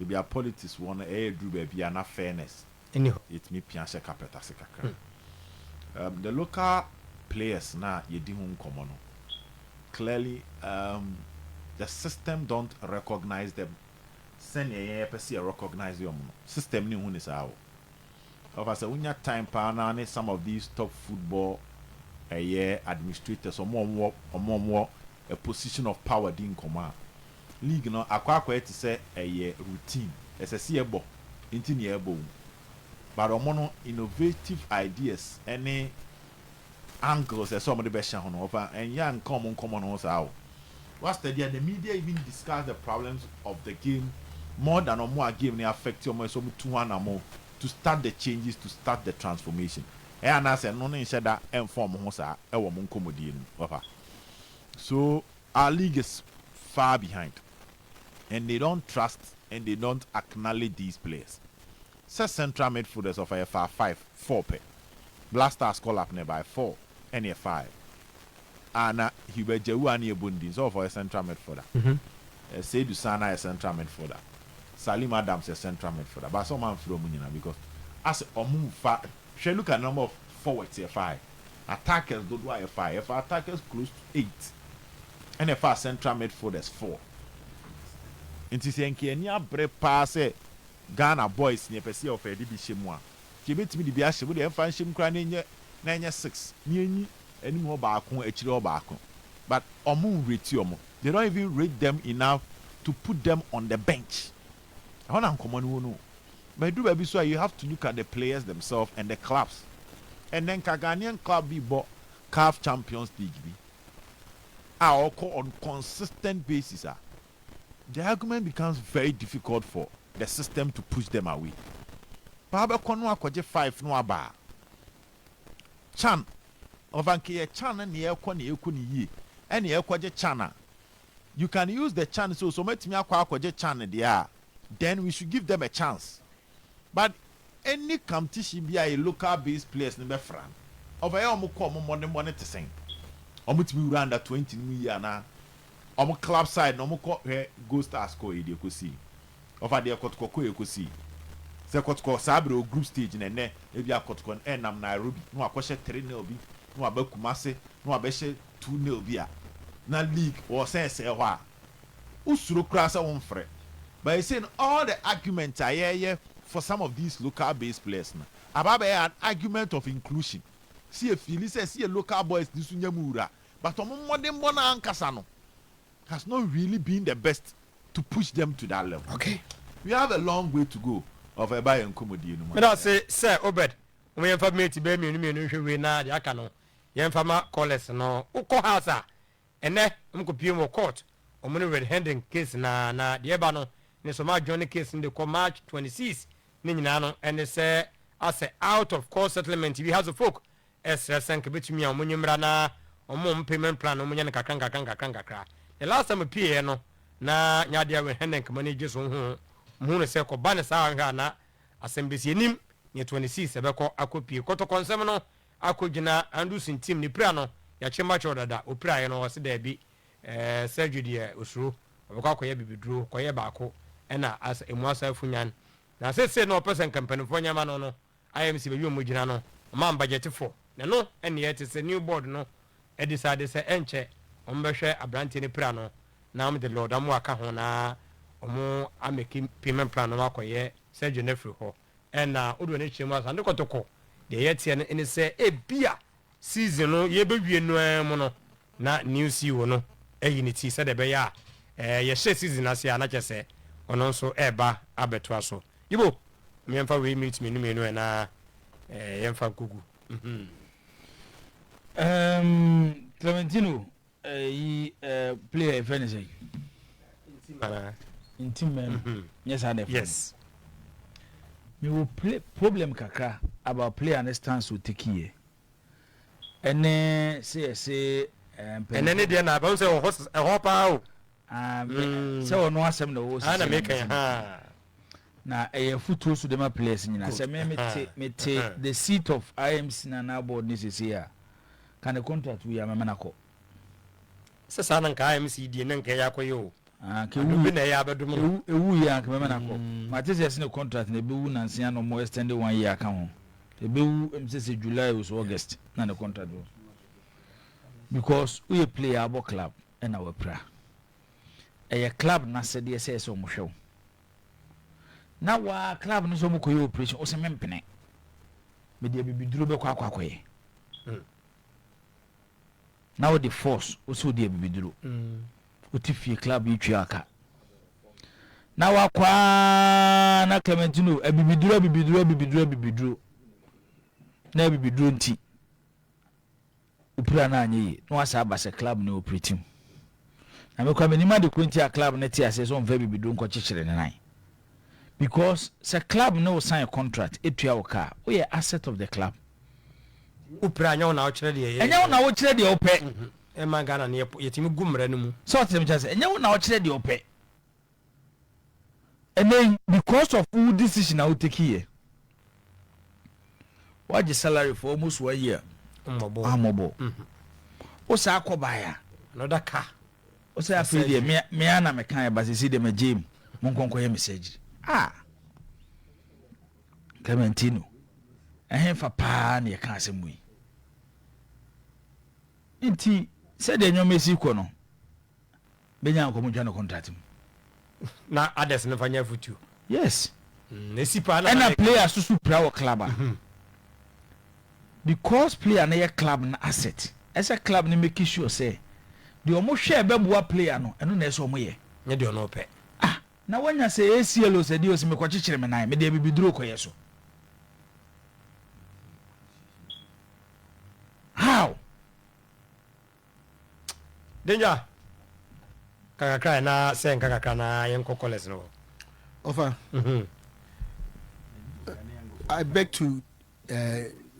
Baabi a politics wɔ no, ɛyɛ duru baabi a na fairness ɛni hɔ. Yɛtumi pia hyɛ carpet ase kakra. The local players na yɛdi ho nkɔmmɔ no, clearly the system don't recognize them sɛnea yɛn yɛpɛ sɛ yɛ recognize wɔn no. System ne hu ne saa o. Ɔfa sɛ wonya time paa na ne some of these top football ɛyɛ administrators, ɔmo a ɔmo wɔ a position of power di nkɔmmɔ a, league no akɔ akɔyɛ te sɛ ɛyɛ routine, ɛsɛ sɛ yɛbɔ nti ne yɛbɔ mu, but ɔmo no innovative ideas ɛne angles ɛsɛ ɔmo de bɛhyɛ ho no, ɔfa ɛnyɛ anka ɔmo nkɔmmɔ no ho saa o. What's the idea? The media even discuss the problems of the game more than ɔmo a game ne affect ɔmo, ɛsɛ ɔmo tu ho anamo to start the changes, to start the transformation. Ɛyɛ anaasɛ ɛno ne nhyɛ da ɛnfa ɔmo ho saa ɛwɔ ɔmo nkɔmmɔdie no, ɔfa. So our league is far behind and they don't trust and they don't acknowledge these players. Sɛ central midfielders of ɛyɛ fa five, four pɛ. Black Stars call up ne by four ɛne yɛ five a na Hubert Gyawu a ne yɛ bɔ ndin sɛ ɔfɔ yɛ central midfielder. Seidu Sana yɛ central midfielder, Salim Adams yɛ central midfielder, but sɛ ɔmo anfiri ɔmo nyinaa because asɛ ɔmo nfa hwɛ. Look at the number of forwards yɛ five, attackers dodoɔ a yɛ five, yɛ fa attackers close to eight, ɛna yɛ fa central midfielders four. Nti sɛ nka ani abere paa sɛ Ghana boys ne yɛpɛ sɛ yɛɔfɛ yɛde bi hyɛ mu a, nti yɛbɛtumi de bi ahyɛ mu deɛ, ɛmfa nhyɛ mu koraa na ɛnyɛ na ɛnyɛ six ne yɛnyi anim hɔ baako, akyire hɔ baako, but ɔmo nrate ɔmo. They don't even rate them enough to put them on the bench. Ɛhɔ na nkɔmɔ no wɔ no. But edu baabi so a, you have to look at the players themselves and the clubs. And then ka Ghanaian club bi bɔ CAF Champions League bi a ɔkɔ on consistent basis a, the argument becomes very difficult for the system to push them away. Paa bɛkɔ no akɔgye five no aba a, CHAN ɔfa nke yɛ CHAN no ne yɛkɔ ne yɛkɔ ne yie ɛne yɛkɔgye CHAN a, you can use the CHAN. So mɛtumi akɔ akɔgye CHAN deɛ a, then we should give them a chance. But any competition bi a yɛ local based players no bɛfra no, ɔfa yɛ ɔmo kɔ ɔmo mmɔden te sɛn, ɔmo tumi wura under 20 no mu yie anaa ɔmo club side na ɔmo kɔ. Hwɛ, Gold Stars kɔ yi deɛ kɔ si, ɔfa deɛ Kɔtɔkɔ kɔ yɛ kɔ si sɛ Kɔtɔkɔ saa abere o group stage na ɛnɛ ebi akɔtɔkɔ ɛnam Nairobi na wakɔhyɛ 3-0 bi na waba Kumase na wabɛhyɛ 2-0 bi a, na league wɔsɛn sɛ hɔ a usuro koraa sɛ wɔmfrɛ. But you say all the argument a yɛyɛ for some of these local based players no aba bɛyɛ an argument of inclusion, si efili sɛ si yɛ local boys ni so nyɛ mu wura, but ɔmo mmɔdenbɔ na ankasa no has not really been the best to push them to that level. We have a long way to go of ɛba yɛn nkɔmɔdie no mu. Meda se sɛ Obed wɔn yɛmfa mate bɛɛ mmienu mmienu nhwɛ wei na deɛ aka no yɛmfa ma callers no. Wokɔ house a, ɛnɛ wɔn mu wɔ court, wɔn ne red handing case na deɛ ɛba no ne sɔmɔ adwene ne case no de kɔ March 26. Ne nyinaa no ɛne sɛ asɛ out of court settlement bi. Hearts of Oak ɛsrɛ sɛ nka bɛtumi a wɔn nye mmra na wɔn payment plan no wɔn nyɛ no kakra nkakra nkakra nkakra. The last time pie yɛ no na nyadeɛ red handing nkama no gye so ho ho no sɛ kɔba ne saa ahwɛ a na asɛm bɛsi anim ne 26 ɛbɛkɔ akɔ pie. Kɔtɔkɔ nsɛm no akɔgyina Anderson team ne pira no yɛakye makyɛw dada opiraeɛ no, ɔse daabi, surgery deɛ osuro, ɔbɛkɔ akɔyɛ bibiduro kɔyɛ baako ɛna asa emu asa afunyan na sese na ɔpɛ sɛ nka mpanimfoɔ nyɛma no IMC baabi a wɔn gyina no ɔman budget fo na no ɛne yɛ te sɛ new board no ɛde saa de sɛ ɛnkyɛ wɔn bɛhwɛ aberanteɛ no pira no na wɔn de lord amu aka ho na wɔn ameki payment plan no akɔyɛ surgery no afiri hɔ. Ɛna odo ne kyerɛ mu asa ne Kɔtɔkɔ deɛ yɛteɛ no ɛne sɛ ebia season no yɛbɛwie no ara mu no na new CEO no ayi ne ti sɛdeɛ ɛbɛyɛ a yɛhyɛ season ase a na kyerɛ sɛ ɔno nso ɛreba abɛtoa so. Yibo yɛmfa wei minute mmienu mmienu ɛna yɛmfa nkogu. Clementino yi player yɛfrɛ ne sɛn? Ntim mɛno nyɛ saa na ɛfrɛ. Mewɔ play problem kakra about player ne stance o take yɛ ɛne sɛ yɛse ɛnɛ ne deɛ na abɛn sɛ ɛhɔ ɛhɔ paa o. Ah, sɛ ɔno asɛm na ɔwɔ ana meka ha. Na ɛyɛ fotuo so de ma players nyinaa sɛ me mete the seat of IMC na na board ne sese a ka ne contract wi a mɛmɛ nakɔ. Sɛ saa na nka IMC die ne nka ɛyɛ akɔyɛ o. Ah, nka Ado ewu bi na ɛyɛ abɛdom no. ewu ewu yɛ anka mɛma no akɔ. Mate sɛ ɛsɛ ne contract na ebewu nansa na ɔmo extend one year aka ho. Ebewu ɛm sɛ sɛ July o so August na ne contract wɔ. Because woyɛ player abɔ club ɛna wapira. Ɛyɛ club n'asɛdeɛ sɛ ɛsɛ ɔmo hwɛ wo. Na waa club no sɛ ɔmo kɔyɛ operation wosɛ mempene. Mede abibiduro bɛkɔ akɔ akɔyɛ. Na wode force wosɛ wode abibiduro. Wote fie club yi tua ka. Na wakɔ aa na Clementino abibiduro abibiduro abibiduro abibiduro. Na abibiduro nti wopira no anyɛ yie na wasa aba sɛ club no operate mu. Na mekora menim ade koro nti a club no te aseɛ sɛ ɔmfa abibiduro nkɔkyekyere ne nan. Because sɛ club ne wo sign contract etua wo ka a, woyɛ asset of the club. Wopira anyɛ wo na wokyerɛ deɛ ɛyɛ. Ɛnyɛ wo na wokyerɛ deɛ wopɛ. Ɛma Ghana no yɛtumi gu mmara no mu. Sɛ ɔte me kyerɛ sɛ ɛnyɛ wo na wokyerɛ deɛ wopɛ. Ɛnɛ yi because of wo decision a wo take yɛ, wagye salary for almost one year. Mmɔbɔ. Ammɔbɔ. Wo saa kɔ baeɛ a. Another car. Wo sɛ afei deɛ me me ara na meka ɛba sisi deɛ magye mu. Mo nkɔnkɔ yɛ me surgery. Ah! Clementino. Ɛhenfa paa na yɛka asɛm yi? Nti sɛdeɛ nneɛma esi kɔ no, bɛnya nkɔmɔ ntwa no contract mu. Na others no fa nyɛ afutuo. Yes. Esi paa na Ɛna player soso pira wɔ club a. Because player no yɛ club no asset, ɛsɛ club no make sure sɛ deɛ ɔmo hwɛ ɛbɛboa player no, ɛno na ɛsɛ ɔmo yɛ. Nyɛ deɛ ɔno pɛ. Ah, na wanya sɛ ACL o sɛ deɛ o sɛ mekɔkyekyere me nan, mede abibiduro kɔyɛ so. How? Danger! Ka kakra na sɛ nka kakra na yɛnkɔ callers no hɔ. Ofa. I beg to uh,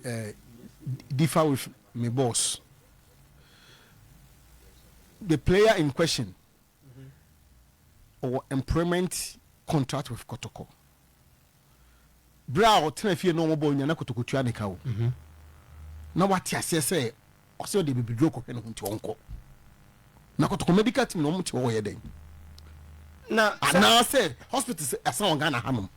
uh, differ with my boss. The player in question or employment contract with Kotoko. Bere a ɔtena fie na ɔmɔbɔ nya na Kotoko tua ne ka o. Na wate aseɛ sɛ ɔsɛ ɔde bibiduro kɔhwɛ ne ho nti ɔnkɔ. Na Kotoko medical team na ɔmo te hɔ wɔyɛ dɛn? Na anaasɛ hospital sɛ ɛsan wɔ Ghana hanom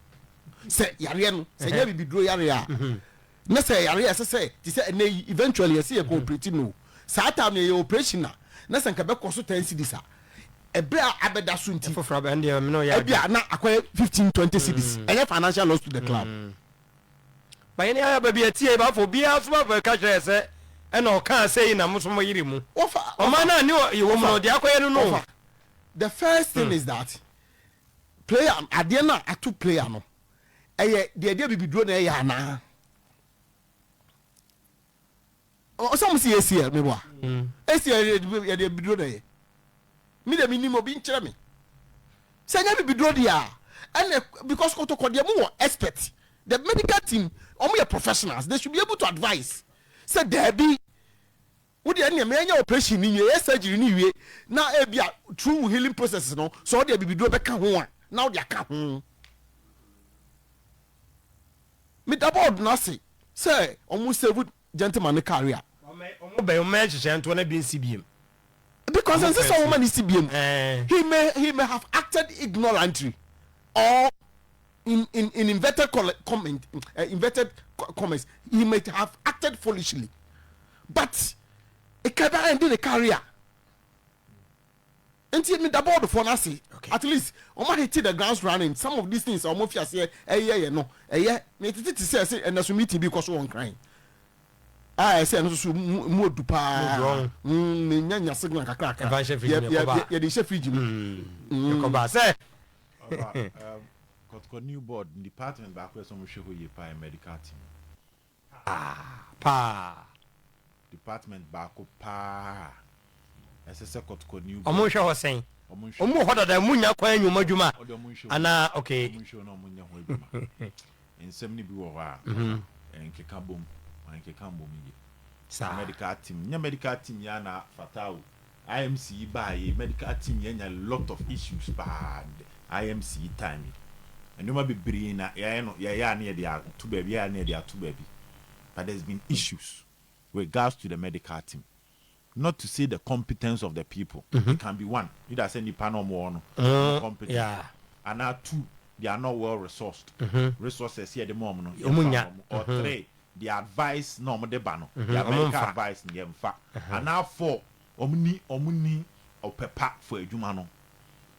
sɛ yareɛ no sɛ nyɛ bibiduro yareɛ a na sɛ yareɛ ɛsɛ sɛ te sɛ ɛnɛ yi eventually yɛsɛ yɛ kɔ operate no saa time no yɛyɛ operation a na sɛ nka bɛkɔ so 10 cedis a, ɛberɛ a abɛda so nti foforɔ abɛn deɛ mene ɔyɛ ebi a na akɔyɛ 15 20 cedis. Ɛnyɛ financial loss to the club. Ba yɛne ayɛ baabi atie baafo obiara so ba ka kyerɛ sɛ ɛna ɔkaa sɛ yi na mo so mo yere mu Wɔfa ɔman no a ne yɛwɔ mu no deɛ akɔyɛ no no. Wɔfa the first thing is that player adeɛ no a ato player no, ɛyɛ deɛ deɛ bibiduro na ɛyɛ anaa ɔsɛ mo si ACL meboa ACL yɛde bibiduro na ɛyɛ. Mi de mi nim obi nkyerɛ mi sɛ ɛnyɛ bibiduro deɛ a ɛnɛ because Kotoko deɛ mo wɔ expert, the medical team, ɔmo yɛ professionals, they should be able to advise sɛ daabi, wo deɛ ɛnneɛ mɛ ɛnyɛ operation ni wie, ɛyɛ surgery ni wie, na ebi a through healing process no sɛ ɔde bibiduro bɛka ho a na ɔde aka ho. Mi da board n'ase sɛ ɔmo save gentleman ne career. Ɔmo bɛn ɔmo hyehyɛ ntoɔ na bi nsi biem. Because Ɔmo nsɛ sɛ pɛ ɔmo ma ne si biem. He may have acted ignorantly or in inverted comment, inverted comments, he may have acted foolishly, but ekaba ɛndi ne career nti mi da board foɔ n'ase. At least ɔmo hit the ground running. Some of these things a ɔmo fi aseɛ ɛyɛ yɛ no ɛyɛ ne tete te sɛ ɛsɛ ɛnɛ so meeting bi kɔ so wɔ Nkran a ɛsɛ ɛno nso so mu mu odu paa. Mu odu. Me nya nya signal kakra Ɛfa nhyɛ fridge mu, Yɛ ɛkɔba. Yɛde hyɛ fridge mu. Ɛkɔba sɛ Ɔba, Kɔtɔkɔ new board department baako yɛ sɛ ɔmo hwɛ hɔ yie paa yɛ medical team. Paa. Department baako paa ɛsɛ sɛ Kɔtɔkɔ new board. Ɔmo nhwɛ hɔ sɛn? Ɔmo nhwɛ. Ɔmo wɔ hɔ dada mu nya kwan nnwuma adwuma. Ɔde ɔmo nhwɛ hɔ. Anaa okay. Ɔmo nhwɛ hɔ na ɔmo nyɛ ho adwuma. Nsɛm no bi wɔ hɔ a nkeka bom nkeka bom yie. Saa. Medical team nyɛ medical team yɛ ana fata o. IMC yi baa yi, medical team yɛ nya lot of issues paa. IMC yi time yi, nneɛma bebree na yɛayɛ no, yɛyɛ a ne yɛde ato baabi, yɛyɛ a ne yɛde ato baabi, but there's been issues with regards to the medical team. Not to say the competence of the people. It can be one, either sɛ nipa na ɔmo wɔ no ɔmo competent, anaa two, they are not well resourced. Resources yɛ de ma ɔmo no, Ɔmo yɛmfa nya. ɔmo. Or three, the advice na ɔmo de ba no, the Ɔmo medical mfa. advice no yɛmfa. Anaa four, ɔmo ni ɔpɛ pa for adwuma no.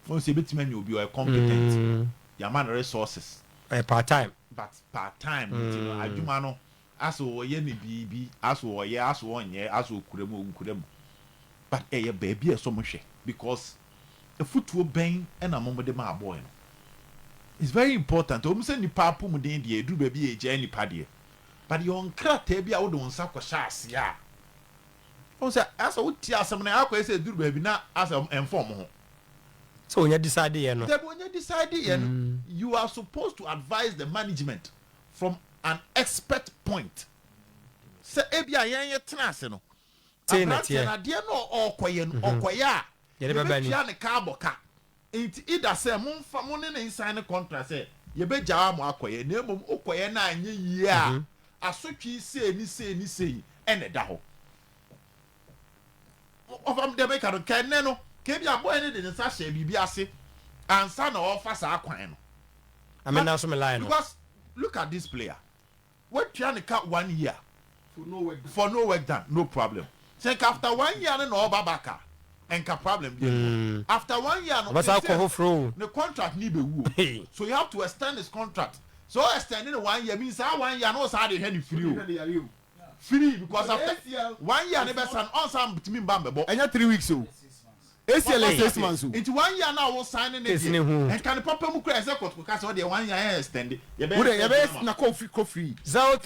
Wɔn sɛ ebetumi anya obi ɔyɛ competent, yɛama no resources, Ɛyɛ part time. But part time nti no, adwuma no aso ɔyɛ ne biribi, aso ɔyɛ, aso ɔnyɛ, aso okura mu, okura mu, but ɛyɛ baabi a ɛsɔ mo hwɛ, because efutuo bɛn ɛna mo de ma abɔɛ no. It's very important. Wɔn sɛ nipa apɔmuden deɛ, eduru baabi yɛ egya nipa deɛ, but yɛ nkrataa bi a wɔde wɔn nsa kɔhyɛ aseɛ a, wɔn sɛ asɛ wotie asɛm na akɔ sɛ eduru baabi na asɛ ɛnfɔ ɔmo ho. Sɛ onya decide yɛ no. Dabi, onye decide yɛ no, you are supposed to advise the management from an expert point sɛ ebi a yɛn yɛ tena ase no, Sei na aberanteɛ teɛ. no, adeɛ no ɔkɔyɛ no, ɔkɔyɛ a, Yɛde bɛba ni. yɛbɛtua ne ka abɔ ka, nti ida sɛ momfa mo ne ne nsan ne contract sɛ yɛbɛgyaa mo akɔyɛ, na mmom wokɔyɛ no anyɛ yie a, asotwe sei ne sei ne sei ɛna ɛda hɔ. Ɔfam deɛ meka no, kɛnɛ no kebi abɔɛ no de ne nsa hyɛ biribi ase ansa na ɔfa saa kwan no. Amena so me line no. Because look at this player, watua ne ka one year for no work done. For no work done, no problem. Sɛ nka after one year no na ɔba back a, nka problem bi mm. After one year no, ɔbɛsa akɔ foforɔ o. Ne contract ni bɛ wu o, so you have to extend his contract. So extend ne one year means saa one year no, saa de hwɛ ne free o, free, because after one year ne bɛ san, ɔnsan tumi nba mbɛbɔ. Ɛnyɛ 3 weeks o, ACL yɛ 6 months o. Nti one year na wo sign ne Case ne deɛ hu. Nka ne papa mu kura, ɛsɛ kɔtɔkɔ kasa ɔdeɛ one year yɛ extend. Wo de yɛbɛyɛ na kɔ free, kɔ free. 03.